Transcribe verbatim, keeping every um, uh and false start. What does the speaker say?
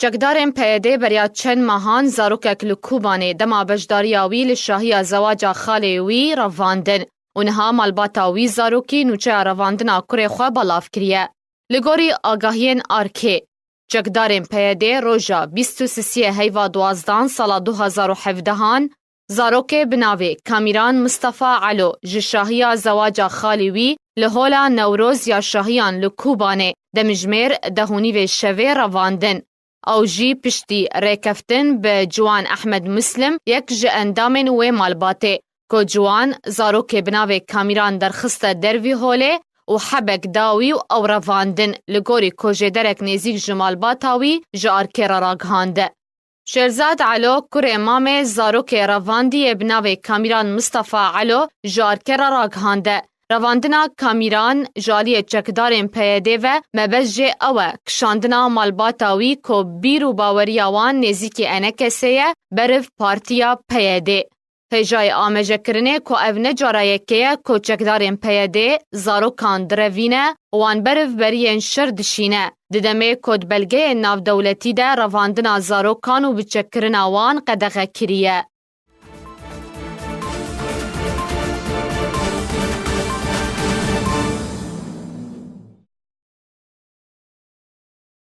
Çekdarên P Y D beriya çend mehan zarokek li Kobanê dema beşdariya wî li şahiya zewaca xalê wî revandin û niha malbata wî zarokî nûçeya revandina kurê xwe belav kiriye. Li gorî agahiyên arkê, çekdarên P Y D roja bîst û sisiyê heyva duwazdan sala du hazar û hevdehan zarokê bi navê Kamîran Mistefa Elo ji şahiya zewaca xalî wî li Hola Newroz ya Şahiyan li Kobanê demijmêr deh û nîvê şevê revandin. Ew jî piştî rêkeftin bi Ciwan Ehmed Muslim, yek ji endamên wê malbatê, ku Ciwan zarokê bi navê Kamîran derxiste dervî holê û hebek da wî û ew revandin, li gorî kojêderek nêzîk ji malbata wî ji arkê re ragihande. Şêrzad Elo, kurê mamê zarokê revandiyê bi navê Kamîran Mistefa Elo, ji arkê re ragihande. Revandina Kamîran ji aliyê çekdarên P Y D ve mebest jê ew e, kişandina malbata wî ku bîr û baweriya wan nêzîkî enekesê ye, beriv partiya P Y D. Hêjayê amajekirinê ku ev ne cara yekê ye ku çekdarên P Y D zarokan direvîne û wan beriv beriyên şer dişîne, di demê ku di belgeyên navdewletî de revandina zarokan û biçekkirina wan qedexe kiriye.